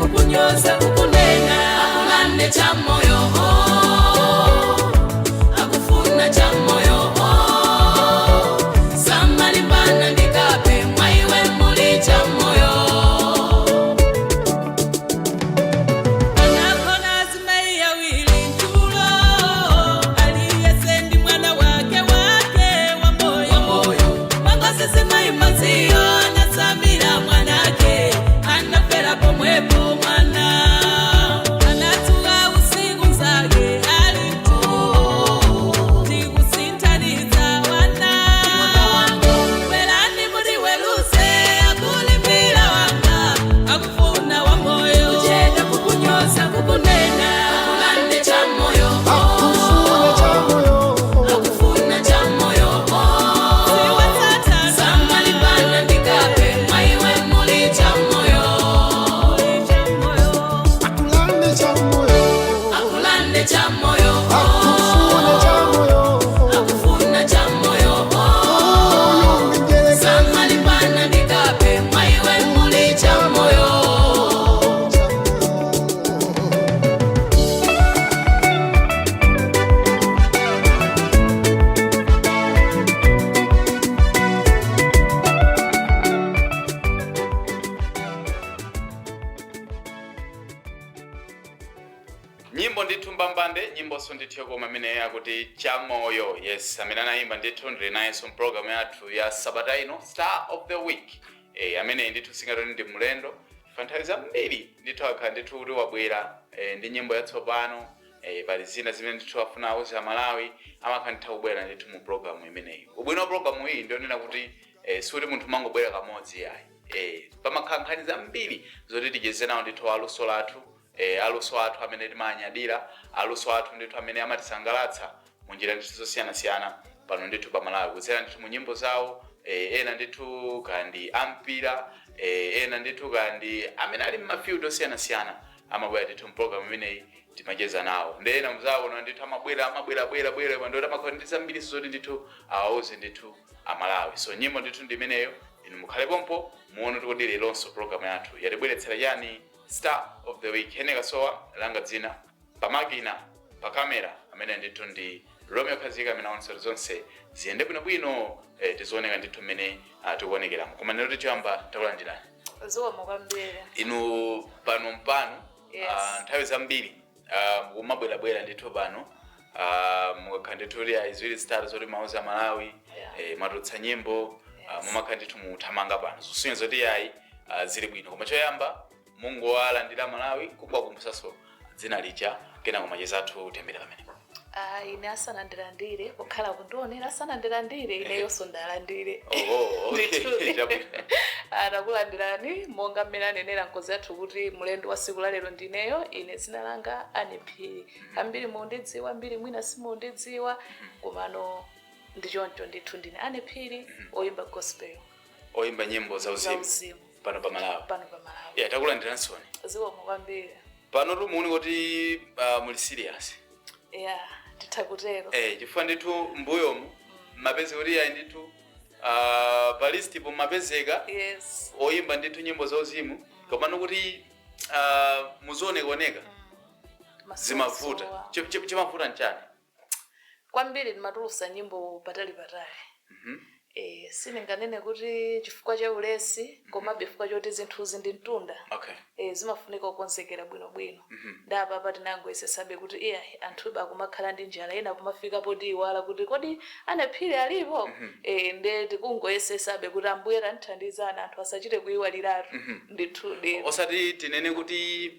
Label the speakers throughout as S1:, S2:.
S1: Kukunyoza, kukunena, akulande cha moyo, akufuna cha moyo. Samalimbana ndikape, mwaiwe muli cha moyo. Anakona azimai awili ntulo, aliyesendi mwana wake wake wa moyo. Mangosisi maziyo anasamira mwanake, anafera pomwepo mwana. Anatuka usiku mzake alitu tikusintaniza wana. Bwerani mutiweruze, akulimbira wanga, akufuna wa moyo. Kucheda, kukunyoza, kukunena, akulande cha moyo.
S2: Akufuna cha moyo.
S1: Akufuna cha moyo. Samalipana ndikape, mwaiwe muli cha moyo.
S2: Akulande cha moyo.
S1: Akulande cha moyo.
S2: Akufuna cha moyo.
S1: Akufuna cha moyo.
S2: Oyo ngereka.
S1: Samalipana ndikape, mwaiwe muli cha moyo.
S2: Cha moyo.
S3: Nyimbo ndithu mbambande, nyimboso ndithu yokoma amene akuti Chamoyo. Yes, amene anayimba ndithu ndili nayenso mpulogalamu yathu ya sabata ino, Star of the Week. Amene ndithu singatoni ndi mlendo fa nthawi zambiri ndithu akhala ndithu kuti wabwera ndi nyimbo yatsopano, pali zina zimene ndithu afuna auze Amalawi, amakhala ndithu akubwera ndithu mu pulogalamu imeneyi. Ubwino wa pulogalamu iyi ndionena kuti sikuti munthu mangobwera kamodzi yayi. Pamakhala nkhani zambiri zoti ticheze nawo ndithu aluso lathu, aluso athu amene timanyadira, aluso athu ndithu amene amatisangalatsa munjira ndithu zosiyanasiyana pano ndithu pamalawi kudzera ndithu mu nyimbo zawo, ena ndithu kandi ampira, ena ndithu kandi amene ali mmafield osiyanasiyana, amabwera ndithu mpulogalamu imeneyi, timacheza nawo. Ndi ena mzawo ndithu amabwera, amabwera, bwera bwera, ndoti amakhala ndi zambiri zoti ndithu awauze ndithu Amalawi. So nyimbo ndithu ndi imeneyo. Inu mukhale pompo muone kuti leronso program yathu yatibweretsera chani. Star of the Week, Henry Kasowa langa dzina, pamakina pa kamera amene ndithu ndi Romeo Khazika, amene aonesa zonse ziyende bwinobwino, tizioneka ndithu mmene tikuonekeramo. Koma ndinoti choyamba takulandirani.
S4: Zikomo kwambiri.
S3: Inu pano mpano
S4: Yes.
S3: nthawi zambiri mumabwerabwera ndithu pano, mukakhala ndithu kuti ayi, ziwiri zitatu zoti mauza Malawi, mwatulutsa nyimbo, mumakhala ndithu muthamanga pano, zosonyeza zoti ayi, zili bwino. Koma choyamba mungowalandira Malawi, kuwakumbutsanso dzina lija, kenako macheza athu tiyambira pamene.
S4: Ah, ine asanandilandire, kukhala kundionera asanandilandire, ineyonso ndalandire.
S3: Oh, okay.
S4: Ndithudi.
S3: Chabwino.
S4: Atakulandirani monga mmene anenera nkozi yathu kuti mlendo wa siku lalero ndineyo. Ine dzina langa Annie Phiri. Ambiri mundidziwa, ambiri mwina simundidziwa, komano ndichoncho ndithu, ndine Annie Phiri, oyimba gospel.
S3: Oyimba nyimbo za uzimu.
S4: Uzimu.
S3: Pano pa Malawi.
S4: Pano pa Malawi.
S3: Yeah, takulandiransoni.
S4: Zikomo kwambiri.
S3: Pano tumuoni kuti muli serious.
S4: Yeah, nditha kutero.
S3: Chifukwa ndithu mbuyomu mapezeka kuti ayi ndithu pa list po mapezeka oyimba ndithu nyimbo za uzimu, komano kuti muzionekaoneka zimavuta.
S4: Masowa.
S3: Chimavuta nchani?
S4: Kwambiri ndimatulusa nyimbo patali patali. Sindinganene kuti chifukwa cha ulesi, komabe chifukwa choti zinthuzi ndi mtunda. Zimafunika kukonzekera bwinobwino. Ndapapa tinangoyesesabe kuti iya, anthu akumakhala ndi njala, ena kumafika poti iwala kuti kodi Annie Phiri alipo? Nde tikungoyesesabe kuti Ambuye tandithandizana, anthu asachite kuyiwaliratu ndithudi.
S3: Osati tinene kuti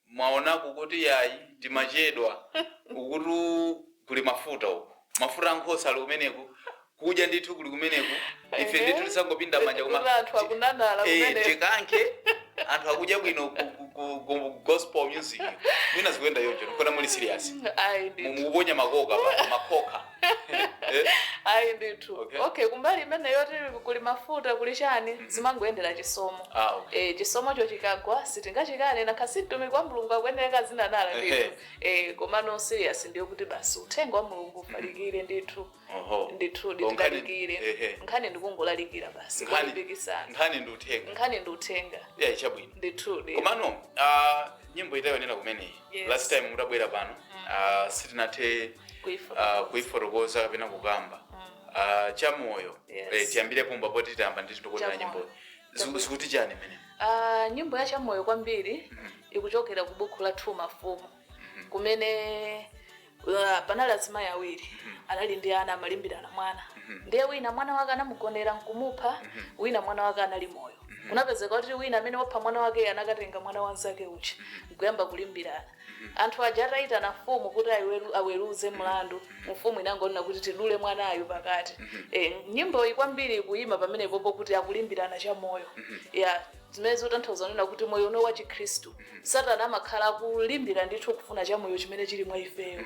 S3: mwaonaku kuti yayi, timachedwa, ukutu kuli mafuta uku, mafuta ankhosa ali kumeneku, kudya ndithu kuli kumeneku, ife ndithu tisangopinda manja koma
S4: Kuti anthu akunanala kumeneko.
S3: Tikankhe anthu akudya bwino ku gospel music, mwina zikuyenda yonjo, kona muli serious.
S4: Ayi ndithu.
S3: Mukuponya makoka pa makoka. Eh?
S4: Ayi ndithu.
S3: Okay.
S4: Okay, kumbali imene yoti kuli mafuta, kuli chani, zimangoyendera chisomo.
S3: Ah, okay.
S4: Chisomocho chikagwa sitingachikane, nakhasi mtumiki wa Mulungu akuyenera zinanala ndithu. Komano serious ndiyo kuti basi uthenga wa Mulungu ufalikire ndithu.
S3: Oho.
S4: Ndithu.
S3: Oh, nkhani-
S4: Nditilalikire.
S3: Ehe.
S4: Nkhani ndikungolalikira basi, kulimbikisana.
S3: Nkhani ndi uthenga.
S4: Nkhani ndi uthenga.
S3: Yeah, chabwino.
S4: Ndithu.
S3: Komano nyimbo itayonera kumeneyi,
S4: Yes.
S3: last time mutabwera pano sitinathe kuifotokoza kapena kukamba Chamoyo.
S4: Yes.
S3: Tiyambire pumba poti tiyamba ndithu ndikuonera
S4: Chamoyo.
S3: nyimbo.
S4: Chabwino.
S3: Zikuti chani imene?
S4: Nyimbo ya Chamoyo kwambiri ikuchokera ku buku la 2 Mafumu, kumene panali azimayi awiri anali ndi ana, amalimbirana mwana. Ndiye wina mwana wake anamugonera nkumupha, wina mwana wake anali moyo. Kunapezeka kuti wina amene wapha mwana wake anakatenga mwana wanzake uchi, nkuyamba kulimbirana. Anthu aja atayitana mfumu kuti aweruze mlandu, mfumu inangonena kuti tidule mwanayu pakati. Nyimbo iyi kwambiri ikuyima pamenepopo kuti akulimbirana chamoyo ya zimene zikutanthauza kunena kuti moyo uno wa Chikhristu, Satana amakhala akulimbira ndithu kufuna chamoyo chimene chili mwa ifeyo.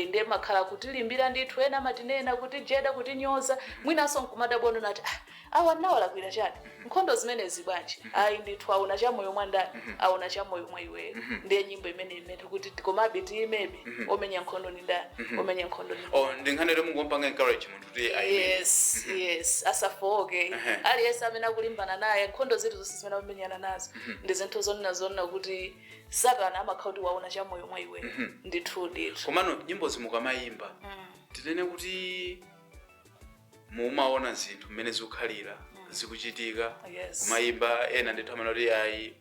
S4: Ndiye makhala kutilimbira ndithu, ena amatinena, kutijeda, kutinyoza, mwinanso nkumadabwano nati, "Ah, awa nawalakwira chani? Nkhondo zimenezi bwanji?" Ayi ndithu, aona chamoyo mwa ndani? Aona chamoyo mwa iweyo. Ndiye nyimbo imene imene kuti komabe tiyimebe, omenya nkhondo ni ndani? Omenya nkhondo ni
S3: Oh, ndi nkhani yoti mungompanga encourage munthu kuti ayime.
S4: Yes, asafoke. Aliyense amene akulimbana naye, nkhondo zitu zonse zimene akumenyana nazo ndi zinthu zonena zonena kuti Satana amakhala kuti waona chamoyo mwa iweyo ndithu, ndithu.
S3: Komano nyimbo zimukamayimba, tinene kuti mumaona zinthu mmene zikukhalira, zikuchitika,
S4: Yes.
S3: kumayimba ena ndithu amene kuti ayi,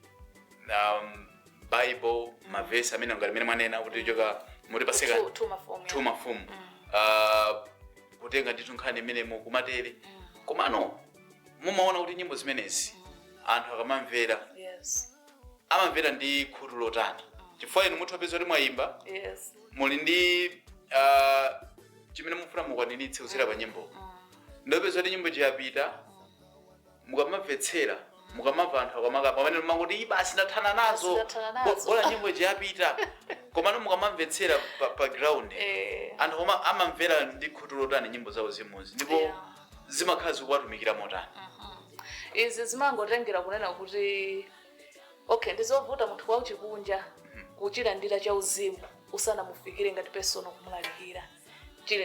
S3: Bible mavesi amene ngati amene mwanena kuti choka muti paseka
S4: Two Mafumu.
S3: Two Mafumu, kutenga ndithu nkhani imenemo kumatere. Komano mumaona kuti nyimbo zimenezi anthu akamamvera, amamvera ndi khutu lotani? Chifukwa inu muthu apeza kuti mwayimba, muli ndi chimene mufuna mukwaniritse kuzera pa nyimbo. Ndopeza kuti nyimbo chiyapita, mukamamvetsera, mukamamva anthu akamakamba pamene mumanguti, "Ii, basi ndathana nazo."
S4: Ndathana nazo.
S3: Bola nyimbo chiyapita. Komano mukamamvetsera pa ground, anthu koma amamvera ndi khutu lotani nyimbo zawo zimuzi, ndipo zimakhala zikuwatumikira motani?
S4: Izi zimangotengera kunena kuti okay, ndizovuta munthu wauchikunja kuchilandira cha uzimu usanamufikire ngati personal kumulalikira.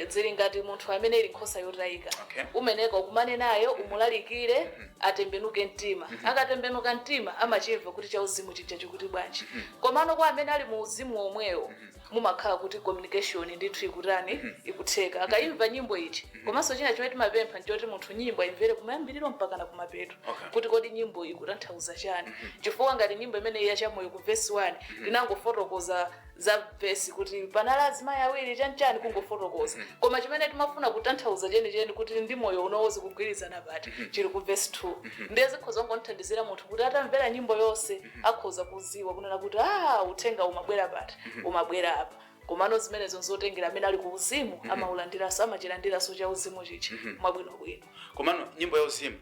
S4: Zili ngati munthu amene ili nkhosa yotayika. Umeneka ukumane nayo, umulalikire, atembenuke mtima. Akatembenuka mtima amachimva kuti cha uzimu chija chikuti bwanji. Komano kwa amene ali mu uzimu omwewo, mumakhala kuti communication ndithu ikutani? Ikutheka akayimva nyimbo ichi. Komanso china chimene timapempha nchoti munthu nyimbo ayimvere kumayambiriro mpaka na kumapeto, kuti kodi nyimbo ikutanthauza chani? Chifukwa ngati nyimbo imene iya Chamoyo, ku verse 1 tinangofotokoza za vesi kuti panali azimayi awiri chanichani, kungofotokoza. Koma chimene timafuna kutanthauza chenicheni kuti ndi moyo unowo zikugwirizana pati, chili ku verse 2. Ndiye zikhoza kungomthandizira munthu kuti atamvera nyimbo yonse akhoza kuziwa kunena kuti, ah, uthenga umabwera pati? Umabwera apa. Komano zimenezo nzotengera amene ali ku uzimu, amaulandiranso, amachilandiranso cha uzimu chichi mwabwinobwino.
S3: Komano nyimbo ya uzimu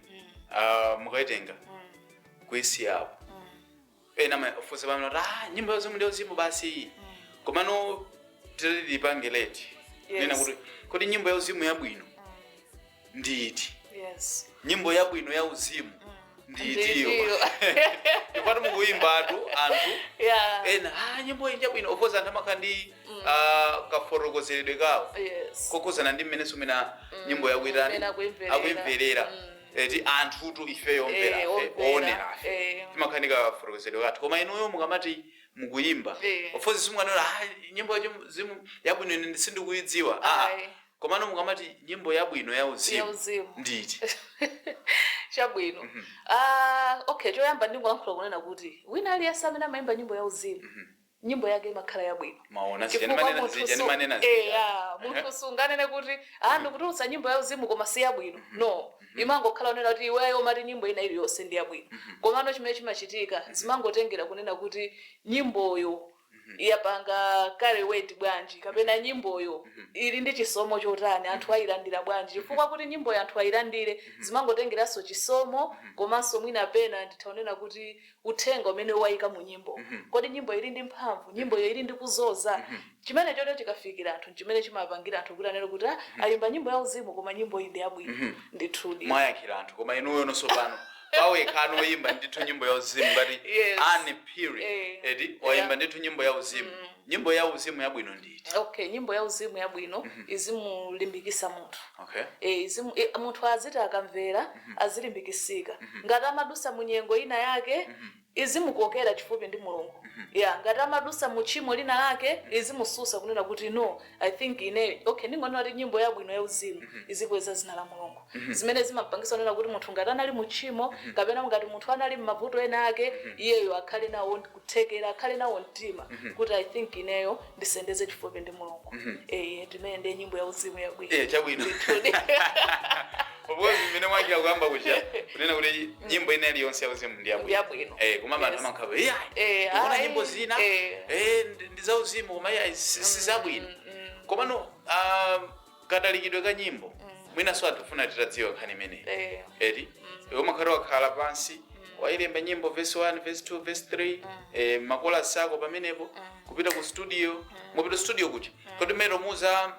S3: mukayitenga kuisiyapo, ena mafunsa pamene kuti, ah, nyimbo ya uzimu ndi uzimu basi. Komano titati tipange leti, nena kuti kodi nyimbo ya uzimu yabwino ndiiti? Nyimbo yabwino ya uzimu ndiitiyo?
S4: Ndiitiyo.
S3: Chifukwa mukuyimba atu anthu ena, ah, nyimbo iyi njabwino. Of course anthu amakhala ndi kafotokozeredwe kawo kokhuzana ndi mmene sumena nyimbo yakuitani,
S4: mmene akuimverera.
S3: akuimverera. Eti anthutu ifeyo omvera,
S4: Eh,
S3: afe,
S4: omvera,
S3: oonera afe, timakhala ndi kafotokozedwe kathu. Koma inuyo mukamati mukuyimba, of course simunganena, ah, nyimbo yachizimu yabwino ine sindikuyidziwa. Ah,
S4: Ayi.
S3: komano mukamati nyimbo yabwino ya
S4: Ya
S3: uzimu
S4: uzimu.
S3: nditi?
S4: Chabwino. Ah, okay, choyamba ndingolankhula kunena kuti wina aliyense amene amayimba nyimbo ya uzimu, nyimbo yake imakhala yabwino.
S3: Maona,
S4: Chifukwa
S3: manena
S4: munthu
S3: zija ndimanena
S4: ya, munthu sunganene kuti, ah, ndikutulutsa nyimbo ya uzimu koma si yabwino. No, imangokhala kunena kuti iweyo umati nyimbo ina iliyonse ndi yabwino. Komano chimene chimachitika, zimangotengera kunena kuti nyimboyo Yapanga carry weight bwanji, kapena nyimboyo ili ndi chisomo chotani, anthu ayilandira bwanji? Chifukwa kuti nyimboyo anthu ayilandire zimangotengeranso chisomo, komanso mwina pena ndithaonena kuti uthenga umene wayika mu nyimbo. Kodi nyimbo ili ndi mphamvu? Nyimboyo ili ndi kuzoza chimene choto chikafikira anthu, chimene chimapangira anthu kuti anene kuti, "Ah, ayimba nyimbo ya uzimu, koma nyimbo iyi ndi yabwino ndithudi."
S3: Mwayankhira anthu, koma inuyo nonso pano pawekha oyimba ndithu nyimbo ya uzimu ngati Anne Phiri, eti wayimba ndithu nyimbo ya uzimu, nyimbo ya uzimu yabwino nditi?
S4: Okay, nyimbo ya uzimu yabwino izimulimbikisa munthu. Munthu aziti akamvera azilimbikisika. Ngati amadusa mu nyengo ina yake, izimukokera chifupi ndi Mulungu. Ya, ngati amadusa mu tchimo lina lake, izimususa kunena kuti, "No, I think ine, okay." Ningonena kuti nyimbo yabwino ya uzimu izikweza zina la Mulungu, zimene zimapangisa kunena kuti munthu ngati anali mu tchimo, kapena ngati munthu anali m'mavuto ena ake, iyeyo akhale nawo kuthekera, akhale nawo mtima kuti, "I think ineyo ndisendeze chifupi ndi Mulungu." Timene ndiye nyimbo ya uzimu yabwino.
S3: Chabwino.
S4: Ndithudi.
S3: Of mmene mwakira kuyamba kucha kunena kuti nyimbo ina iliyonse yauzimu ndi yabwino.
S4: Yabwino.
S3: Koma anthu amakhala, iya, ndikuona nyimbo zina ndi zauzimu, koma iya, si zabwino. Komano katalikidwe ka nyimbo, mwinanso anthu titadziwa nkhani imeneyi, eti umakhala wakhala pansi, wayilemba nyimbo, verse 1, verse 2, verse 3, makolasi ako pamenepo, kupita ku studio, mupita studio kucha kodi mmene muza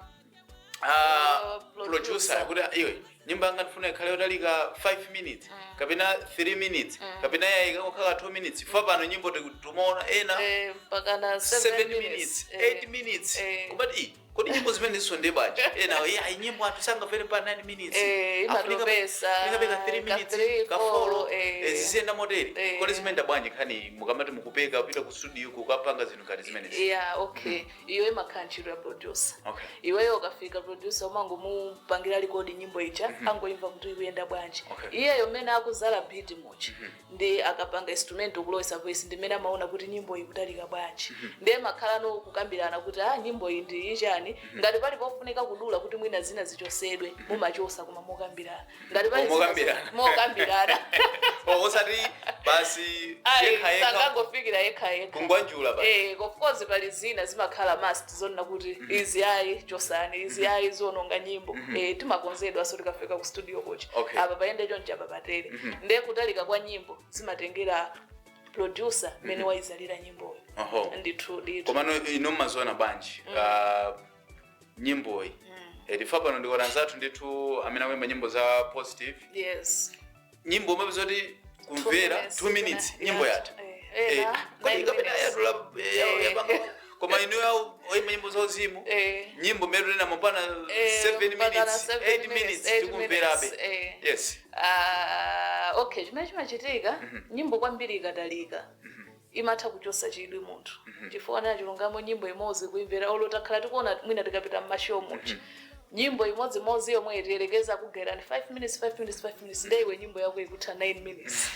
S4: producer.
S3: Producer kuti, "Iwe, nyimbo yanga ndifuna ikhale yotalika 5 minutes kapena 3 minutes, kapena yayi ikangokhala 2 minutes." Fa pano nyimbo timaona ena
S4: mpaka na
S3: 7
S4: 7
S3: minutes,
S4: minutes,
S3: 8 minutes. Komati kodi nyimbo zimene zisonde bwanji? Ena, iya, nyimbo anthu sangamvere pa 9 minutes.
S4: Imatopesa,
S3: Afunika peka 3
S4: ka
S3: minutes,
S4: 3,
S3: ka
S4: 4,
S3: 4, ziziyenda motere. Kodi zimene bwanji nkhani mukamati mukupeka, kupita ku studio kukapanga zinthu ngati zimenezi?
S4: Yeah, okay, iyo imakhala ntchito ya producer. Iweyo ukafika, producer umangomupangira record nyimbo ija, angoimva kuti ikuyenda bwanji. Iyeyo mmene akuzala beat muchi ndi akapanga instrument, kulowesa voice, ndi mmene amaona kuti nyimbo iyi kutalika bwanji. Ndiye makhala no kukambirana kuti, ah, nyimbo iyi ndi ichani. Ngati pali pofunika kudula kuti mwina zina zichosedwe, mumachosa, koma mokambirana. Ngati pali
S3: Oh, mokambirana.
S4: Mokambirana.
S3: Oh, osati basi
S4: Ayi,
S3: yekha yekha.
S4: sangangofikira yekha yekha.
S3: Kungwanjula basi.
S4: Of course pali zina zimakhala must zonena kuti izi ayi, chosani izi, ayi, ziononga nyimbo. Timakonzedwa so tikafika ku studio kucha, apa payende chonchi, apa patere. Ndiye kutalika kwa nyimbo zimatengera producer mmene wayizalira nyimboyo. Ndithu, ndithu.
S3: Komano ino mmaziona bwanji nyimboyi? Tifa pano ndikuona anzathu ndithu amene akuyimba nyimbo za positive, nyimbo umapeza kuti kumvera 2 minutes nyimbo yatha. Kodi
S4: 9
S3: kapena
S4: minutes.
S3: yatula yapanga, koma inu oyimba nyimbo zauzimu, nyimbo mmene tunena mopana 7
S4: mpaka na
S3: minutes,
S4: 7
S3: 8 minutes,
S4: 8
S3: tikumverabe.
S4: minutes. Ah, okay, chimene chimachitika, nyimbo kwambiri ikatalika imatha kuchosa chidwi munthu, chifukwa na chilungamo, nyimbo imodzi kuimvera, olo takhala tikuona mwina tikapita mmashow muchi, nyimbo imodzimodzi yomwe tiyelekeza kugera ni 5 minutes, 5 minutes, 5 minutes, ndeiwe nyimbo yako ikutha 9 minutes,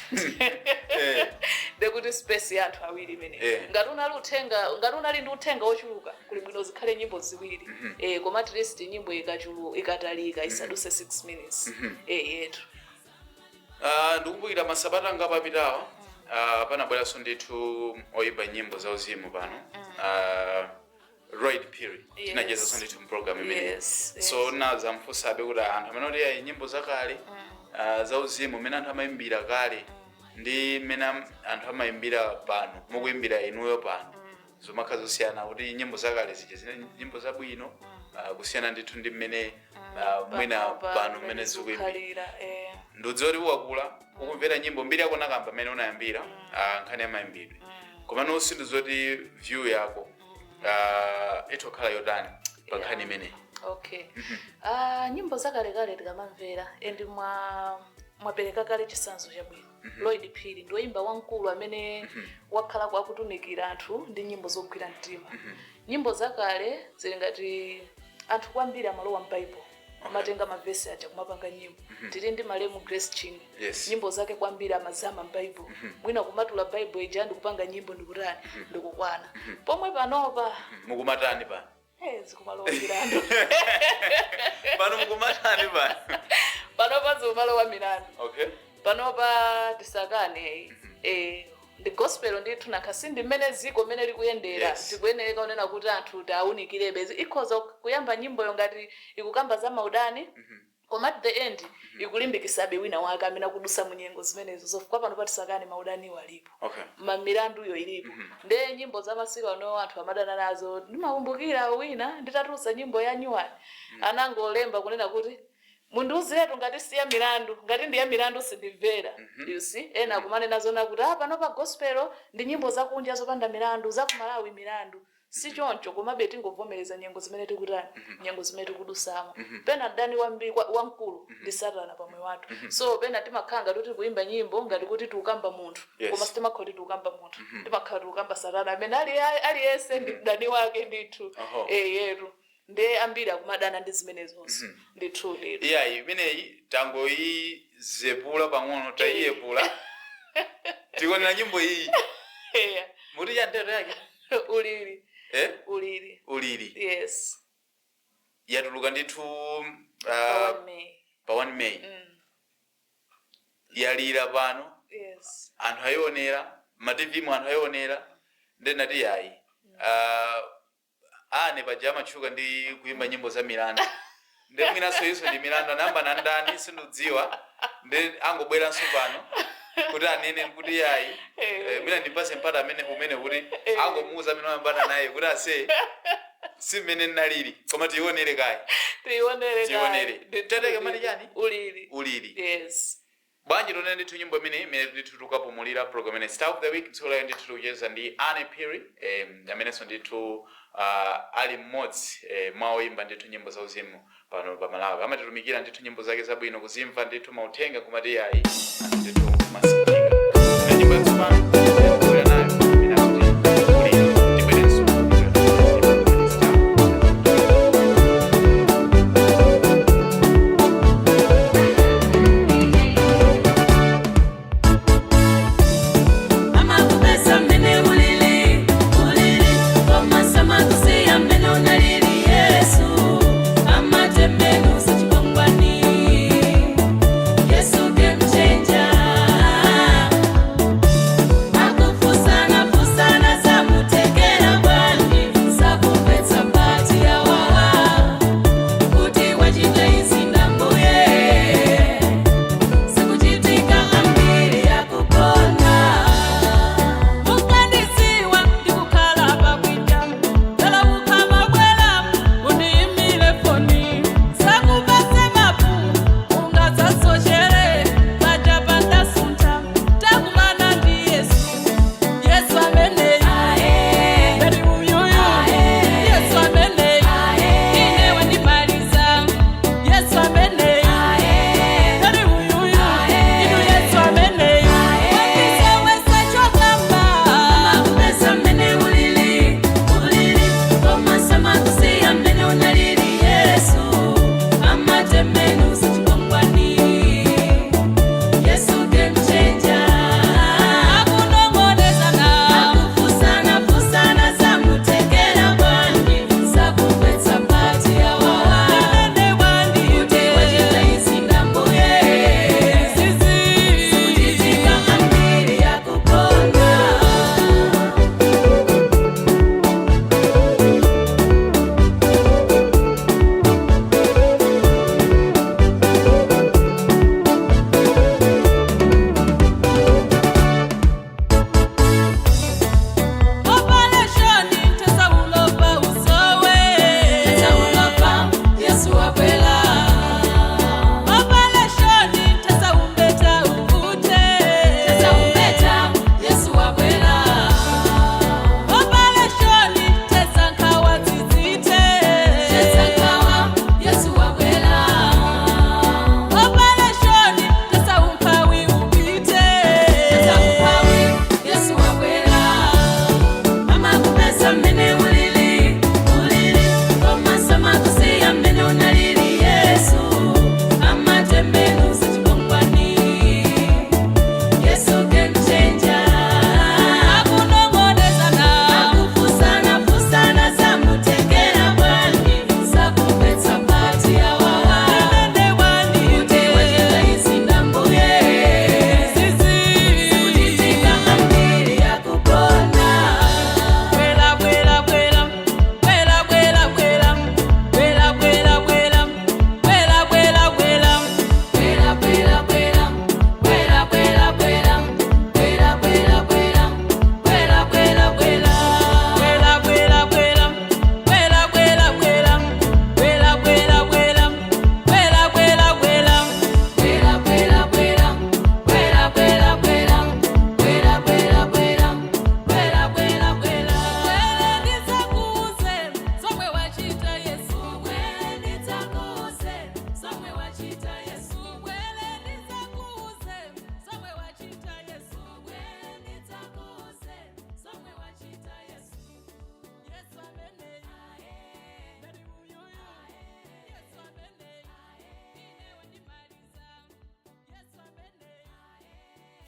S4: ndekuti space ya anthu awiri imene ngati unali uthenga, ngati unali ndi uthenga wochuluka, kuli bwino zikhale nyimbo ziwiri. Koma at least nyimbo ikatalika isaduse 6 minutes, yetu.
S3: Ah, ndikumbukira masabata angapo apitawa, panabweranso ndithu oyimba nyimbo zauzimu pano, Lloyd Phiri. Tinachezanso ndithu mpulogalamu imeneyi. So nazamfunsabe kuti anthu amene oti ayi nyimbo zakale zauzimu, mmene anthu amayimbira kale ndi mmene anthu amayimbira pano, mukuyimbira inuyo pano, zomakhala zosiyana, kuti nyimbo zakale zija zine nyimbo zabwino kusiyana ndithu ndi mmene mwina pano mmene zikuyimbira.
S4: Zikukhalira.
S3: Ndudziwa kuti wakula ukumvera nyimbo, mbiri yako nakamba mmene unayambira, nkhani ya mayimbidwe, komano sindizoti view yako itokhala yotani pa nkhani imeneyi?
S4: Okay, nyimbo zakalekale tikamamvera, and mwapereka kale chitsanzo chabwino, Lloyd Phiri ndi woyimba wamkulu amene wakhala kwakutumikira anthu ndi nyimbo zogwira mtima. Nyimbo zakale zili ngati anthu kwambiri amalowa m'Bible, amatenga mavesi aja kumapanga nyimbo. Tili ndi malemu Grace Chinga. Nyimbo zake kwambiri amazama m'Bible, mwina kumatula Bible ija ndikupanga nyimbo, ndikutani, ndikukwana. Pomwe panopa
S3: Mukumatani pano?
S4: Zikumalowa milandu.
S3: Pano mukumatani pano?
S4: Panopa zikumalowa milandu. Panopa tisakane, ndi gospel. Gospel ndithu nakhasi ndi mmene ziko mmene likuyendera. Tikuyenereka kunena kuti anthu tiawunikirebe. Ikhoza kuyamba nyimboyo ngati ikukamba za maudani, koma at the end ikulimbikisabe wina wake amene akudusa munyengo zimenezo. Zofukwa pano patisakane, maudaniwo alipo, mamilanduyo ilipo. Nde nyimbo za masiku ano anthu amadana nazo. Ndimakumbukira wina nditatulutsa nyimbo ya nyuwani, anangolemba kunena kuti, "Mundiuziretu ngati siya milandu, ngati ndiya milandu sindimvera." You see, ena akumanena zona kuti, "Ah, pano pa gospel ndi nyimbo zakunja zopanda milandu, zakumalawi milandu." Si choncho, komabe tingovomereza nyengo zimene tikutani, nyengo zimene tikudusamo. Pena mdani wambiri wamkulu ndi Satana pamwe wathu. So pena timakhala ngati kuti kuimba nyimbo ngati kuti tiukamba munthu, koma sitimakhala kuti tiukamba munthu, timakhala tiukamba Satana amene aliyense ndi mdani wake ndithu. Eyetu, nde ambiri akumadana ndi zimenezonso ndithu ndithu.
S3: Iyayi, imeneyi tangoyizepula pang'ono, tayiyepula. Tikonera nyimbo iyi. Muti cha ndeto yake?
S4: Ulili.
S3: Eh?
S4: Ulili.
S3: Ulili.
S4: Yes.
S3: Yatuluka ndithu
S4: Pa 1 May.
S3: Pa 1 May. Yalira pano. Anthu ayionera ma TV mu, anthu ayionera. Ndenati yayi, ane paja amatchuka ndi kuimba nyimbo za milandu, nde mwinanso iso ndi milandu anayamba na ndani sindidziwa, nde angobweranso pano kuti anene kuti yayi, mwina ndipase mpata amene umene kuti angomuuza amene wayambana naye kuti ase si mmene ndinalili, koma tionere kayi.
S4: Tionere.
S3: Tionere.
S4: Kayi.
S3: Teteke mali chani?
S4: Ulili.
S3: Ulili.
S4: Yes.
S3: Bwanji tonene ndithu nyimbo imene imene ndithu tukapumulira program imene Star of the Week. Tsiku layo ndithu tikucheza ndi Anne Phiri, amenenso ndithu ali mmodzi mwa oyimba ndithu nyimbo zauzimu pano pa Malawi. Amatitumikira ndithu nyimbo zake zabwino, kuzimva ndithu mauthenga kumati yayi, anthu ndithu masinthika. Nyimbo yatsopano kubwera nayo imene akuti Ulili. Tibwerenso Star.
S1: Amakupesa mmene ulili, ulili, koma samakusiya mmene unalili. Yesu amatembenuza chikwangwani. Yesu game changer.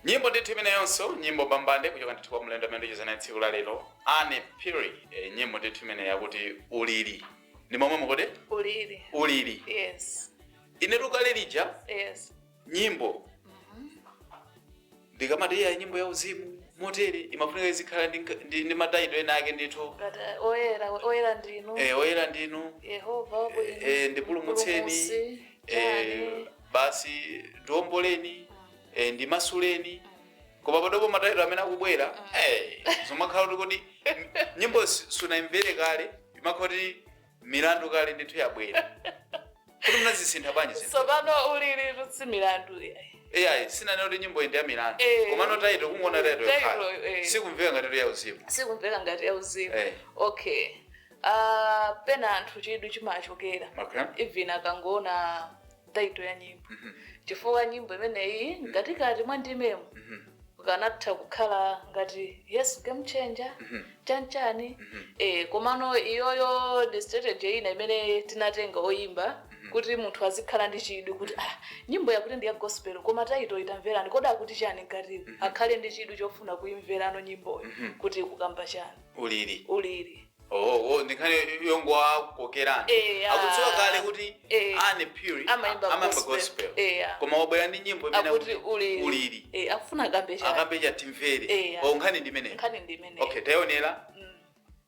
S3: Nyimbo ndithu imeneyonso, nyimbo bambande kuchoka ndithu kwa mlendo amene ndicheza naye tsiku la lero, Anne Phiri. Nyimbo ndithu imene yakuti Ulili. Ndi momwe mukuti?
S4: Ulili.
S3: Ulili.
S4: Yes.
S3: Ine tukale lija
S4: Yes.
S3: nyimbo ndikamati iya nyimbo ya uzimu motere imafunika izikhala ndi mataito ena ake ndithu.
S4: Ngati oyera, oyera ndinu.
S3: Oyera ndinu.
S4: Yehova wabwino.
S3: Ndipulumutseni.
S4: Mpulumutsi, chani.
S3: Basi ndiwomboleni, ndimasuleni. Koma padopo mataito amene akubwera, zomakhala kuti kodi nyimbo sunayimvere kale, imakhala kuti milandu kale ndithu yabwera. Kuti munazisintha bwanji zinthu?
S4: Tsopano ulili tutsi milandu yayi.
S3: Eyayi, sinanena kuti nyimbo iyi ndi ya milandu. Komano taito, kungoona taito
S4: Taito,
S3: yokhala sikumveka ngati ya uzimu.
S4: Sikumveka ngati ya uzimu. Okay, pena anthu chidwi chimachokera even akangoona taito ya nyimbo, chifukwa nyimbo imeneyi mkatikati mwa ndimemo ukanatha kukhala ngati Yesu game changer, chanchani. Komano iyoyo ndi strategy ina imene tinatenga oyimba kuti munthu azikhala ndi chidwi kuti ah, nyimbo yakuti ndi ya gospel, koma taito itamverani, kodi akuti chani mkatimo? Akhale ndi chidwi chofuna kuimverano nyimboyo kuti ikukamba chani.
S3: Ulili.
S4: Ulili.
S3: Oh, ndikhale yongowakokerani. Akudziwa kale kuti Anne Phiri
S4: Amayimba
S3: amayimba
S4: gospel.
S3: gospel. Koma wabwera ndi nyimbo imene
S4: akuti
S3: akuti
S4: ulili.
S3: Ulili.
S4: Akufuna akambe chani?
S3: Akambe chatimvere. Oh, nkhani ndi imeneyo.
S4: Nkhani ndi imeneyo.
S3: Okay, tayionera,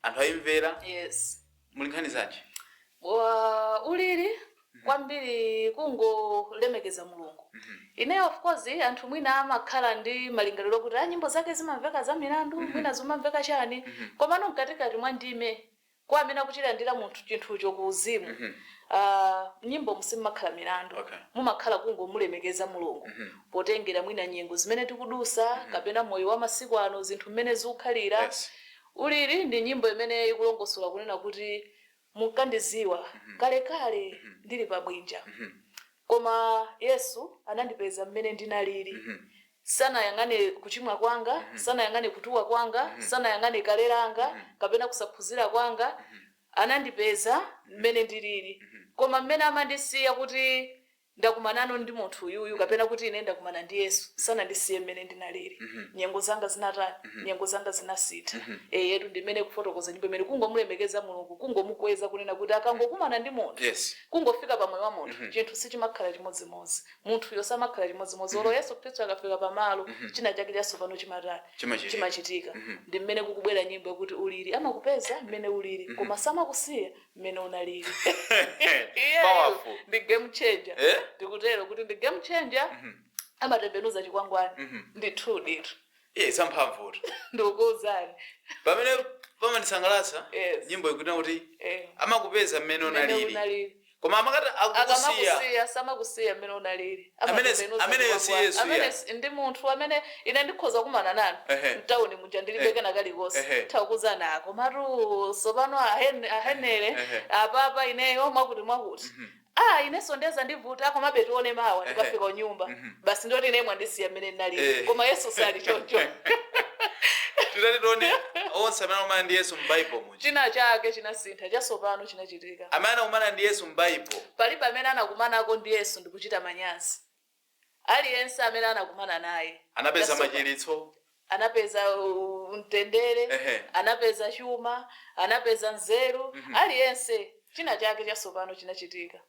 S3: anthu ayimvera.
S4: Yes.
S3: Muli nkhani zanji?
S4: Wa ulili kwambiri kungolemekeza Mulungu. Ineyo, of course, anthu mwina amakhala ndi malingaliro kuti a nyimbo zake zimamveka za milandu, mwina zimamveka chani, komano mkatikati mwa ndime, kwa amene akuchilandira munthu chinthucho ku uzimu, nyimbo musimakhala milandu. Mumakhala kungomulemekeza Mulungu potengera mwina nyengo zimene tikudusa kapena moyo wa masiku ano, zinthu mmene zikukhalira. Ulili ndi nyimbo imene ikulongosola kunena kuti munkandiziwa kalekale ndili pabwinja, koma Yesu anandipeza mmene ndinalili. Sanayang'ane kuchimwa kwanga, sanayang'ane kutuwa kwanga, sanayang'ane kale langa kapena kusaphunzira kwanga. Anandipeza mmene ndilili, koma mmene amandisiya kuti ndakumanano ndi munthu uyuyu kapena kuti ine ndakumana ndi Yesu, sanandisiye mmene ndinalili. Nyengo zanga zinatani? Nyengo zanga zinasintha. Yetu ndimene kufotokoza nyimbo imene kungomulemekeza Mulungu, kungomukweza, kunena kuti akangokumana ndi munthu, kungofika pamoyo wa munthu, chinthu sichimakhala chimodzimodzi, munthuyo samakhala chimodzimodzi. Olo Yesu Khristu akafika pamalo, china chake chatsopano chimatani?
S3: Chimachitika.
S4: Chimachitika. Ndi mmene kukubwera nyimbo yakuti ulili amakupeza mmene ulili, koma samakusiya mmene unalili.
S3: Powerful.
S4: Ndi game changer.
S3: Eh?
S4: Ndikutero kuti ndi game changer, amatembenuza chikwangwani ndithu ditu.
S3: Iye samphamvuto.
S4: Ndikukuwuzani.
S3: Pamene pamandisangalatsa, nyimbo ikunena kuti amakupeza mmene
S4: mmene
S3: unalili,
S4: unalili,
S3: koma amakati akukusiya
S4: akamakusiya samakusiya mmene unalili.
S3: Ameneyo si Yesu.
S4: Amene
S3: Ya.
S4: ndi munthu amene ine ndikhoza kumana nanu mtawuni muja, ndilibe kena kalikonse, thakuzana ako matu sopano ahenere apapa ineyo mwakuti mwakuti, ah, inenso ndeza ndivuta, komabe tione mawa ndikafika kunyumba. Basi, ndoti ine mwandisiya mmene ndinalili. Koma Yesu sali choncho.
S3: Titati tione onse amene akumana ndi Yesu m'Baibo muja,
S4: china chake chinasintha, chatsopano chinachitika.
S3: Amene anakumana ndi Yesu m'Baibo,
S4: Palibe amene anakumanako ndi Yesu ndikuchita manyazi. Aliyense amene anakumana naye
S3: anapeza
S4: Chatsopano.
S3: machiritso,
S4: Anapeza mtendere, anapeza chuma, anapeza nzeru. Aliyense china chake chatsopano chinachitika.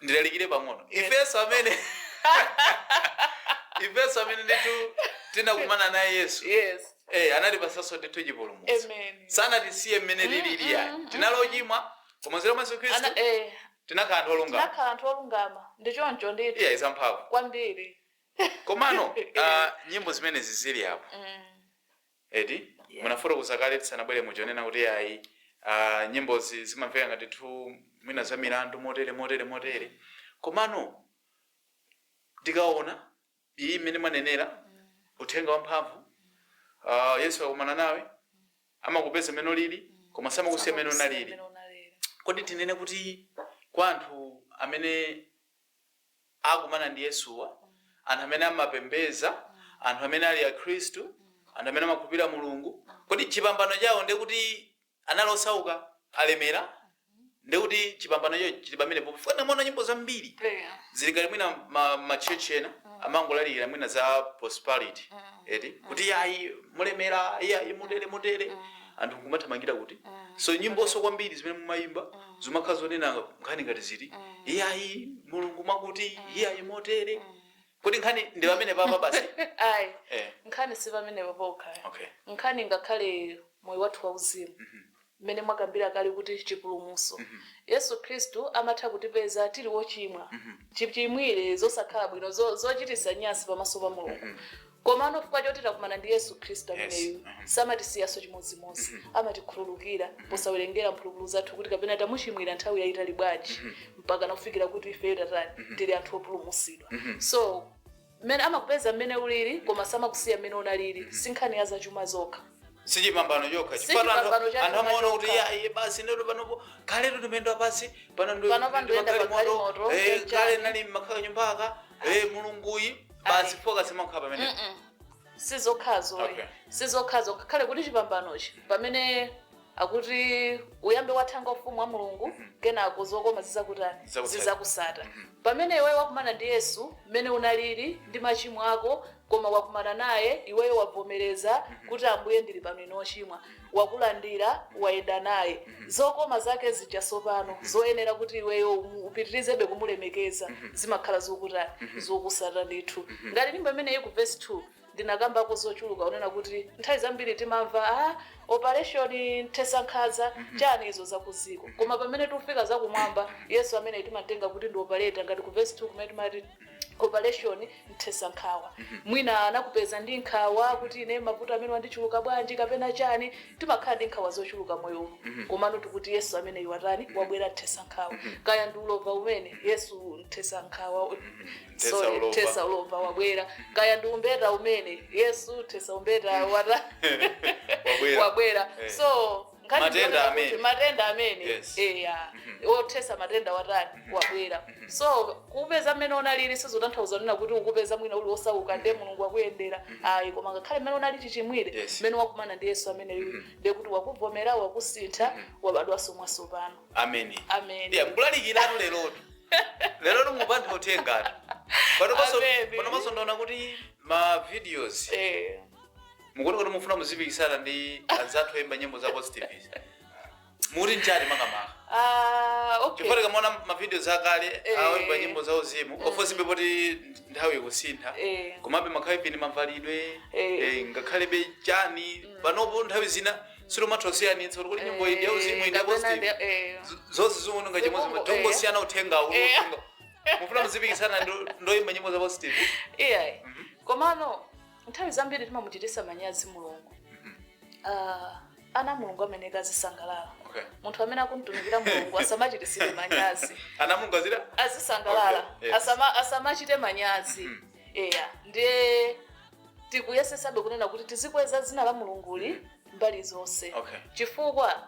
S3: Ndilalikire pang'ono. Ifenso amene ndithu tinakumana naye Yesu, anatipasanso ndithu chipulumutso.
S4: Amen.
S3: Sanatisiye mmene tilili yayi. Tinali ochimwa, koma mzera mwa Yesu Khristu tinakhala anthu olungama.
S4: Tinakhala anthu olungama, ndi choncho ndithu.
S3: Iya, izamphamvu
S4: kwambiri.
S3: Komano nyimbo zimenezi zili apo, eti? Munafotokoza kale tisanabwere muchonena kuti ayi, nyimbozi zimamveka ngati tu mwina za milandu motere motere motere, komano tikaona iyi imene mwanenera, uthenga wamphamvu, Yesu akumana nawe, amakupeza mmene ulili, koma samakusiya mmene unalili.
S4: Mmene unalili.
S3: Kodi tinene kuti kwa anthu amene akumana ndi Yesuwa, anthu amene amapembeza, anthu amene ali akhristu, anthu amene amakhulupirira Mulungu, kodi chipambano chawo ndi kuti anali osauka alemera? Ndi kuti chipambano chawo chili pamenepo? Funa mona nyimbo zambiri zili ngati mwina ma church ena. Amangolalikira mwina za prosperity, eti kuti yayi mulemera, yayi mutere mutere, anthu nkumathamangira kuti. So nyimboso kwambiri zimene mumayimba zimakhala zonena nkhani ngati ziti, iyayi Mulungu mwakuti, iyayi motere, kuti nkhani ndi pamene papa basi?
S4: Ayi.
S3: Eh.
S4: Nkhani si pamenepo pokha.
S3: Okay.
S4: Nkhani ngakhale moyo wathu wauzimu, mmene mwakambira kale kuti chipulumutso, Yesu Khristu amatha kutipeza tili wochimwa chimwire, zosakhala bwino, zochititsa nyansi pamaso pa Mulungu, komano chifukwa choti takumana ndi Yesu Khristu ameneyu, samatisiyaso chimodzimodzi, amatikhululukira posawerengera mphulupulu zathu, kuti kapena tamuchimwira nthawi yayitali bwanji, mpaka nakufikira kuti ifeyo tatani, tili anthu opulumutsidwa. So mmene amakupeza mmene ulili, koma samakusiya mmene unalili. Si nkhani ya zachuma zokha.
S3: Sichipambano chokha.
S4: Si
S3: Chifukwa
S4: chipambano cha
S3: anthu
S4: chuma
S3: amaona kuti
S4: chokha.
S3: yayi basi, ndeto panopo kaletu ndimendo pasi pano.
S4: Panopa ndiyenda pa galimoto,
S3: kale
S4: chani.
S3: nali makhala nyumbaka, Mulunguyi basi,
S4: Ayi.
S3: focus imakhala pamene.
S4: Sizokhazo.
S3: Okay.
S4: Sizokhazo, ngakhale kuti chipambanochi pamene akuti uyambe wathanga ufumu wa Mulungu, kenako zokoma zizakutani?
S3: Zizakusata.
S4: Zizakusata. Pamene iweyo wakumana ndi Yesu, mmene unalili ndi machimo ako, koma wakumana naye iweyo, wavomereza kuti Ambuye, ndili pano ine ochimwa, wakulandira, wayenda naye, zokoma zake zija sopano zoyenera kuti iweyo upitirizebe kumulemekeza zimakhala zokutani? Zokusata ndithu. Ngati nyimbo imeneyi ku verse 2 ndinakambako zochuluka, unena kuti nthawi zambiri timamva a operation nthesa nkhanza, chani, izo zakuziko, koma pamene tikufika zakumwamba, Yesu amene timatenga kuti ndi operator, ngati ku verse 2 kumene timati operation nthesa nkhawa, mwina anakupeza ndi nkhawa kuti ine mavuto amene wandichuluka bwanji kapena chani, timakhala ndi nkhawa zochuluka moyo uno, komano tikuti Yesu amene watani? Wabwera nthesa nkhawa. Kaya ndi ulova umene, Yesu nthesa nkhawa.
S3: Nthesa
S4: Sorry,
S3: ulova.
S4: nthesa ulova wabwera. Kaya ndi umbeta umene, Yesu thesa umbeta wata
S3: Wabwera.
S4: wabwera.
S3: Eh.
S4: So nkhani
S3: Matenda
S4: ndionera
S3: amene.
S4: kuti matenda amene,
S3: Yes.
S4: eya, othesa matenda watani? Wabwera. So kupeza mmene unalili sizotanthauza nena kuti ukupeza mwina uli osauka ndiye Mulungu akuyendera, ayi, koma ngakhale mmene unali chichimwire,
S3: Yes.
S4: mmene wakumana ndi Yesu amene yuli, ndiye kuti wakuvomera, wakusintha, wabadwanso mwatsopano.
S3: Ameni.
S4: Amen.
S3: Yeah, mukulalikiratu lerotu, lerotu mupantha uthengatu panopanso.
S4: Amen.
S3: Panopanso ndaona kuti ma videos mukuti kuti mufuna muzipikisana ndi anzathu oyimba nyimbo za positive, mukuti nchani makamaka?
S4: Ah, okay.
S3: Chifukwa tikamaona ma videos akale aoimba nyimbo za uzimu, ofozibe poti nthawi ikusintha, komabe makhala ivini mavalidwe, ngakhalebe chani, panopo nthawi zina silumatha kusiyanitsa kuti nyimbo iyi ndi yauzimu, iyi ndi ya
S4: Kapena
S3: positive.
S4: Zonse
S3: Zonse ziwononga chimodzi.
S4: Zikungo,
S3: Tongosiyana uthenga.
S4: Eh.
S3: Mufuna muzipikisana ndoyimba nyimbo za positive?
S4: Iyayi, komano nthawi zambiri timamuchitisa manyazi Mulungu. Ah, ana Mulungu amene azisangalala.
S3: Okay.
S4: Munthu amene akumtumikira Mulungu asamachititsire manyazi.
S3: Ana Mulungu azira
S4: Azisangalala.
S3: Okay, yes.
S4: Asamachite manyazi, eya. Ndiye tikuyesesabe kunena kuti tizikweza dzina la Mulunguli mbali zonse,
S3: Okay.
S4: chifukwa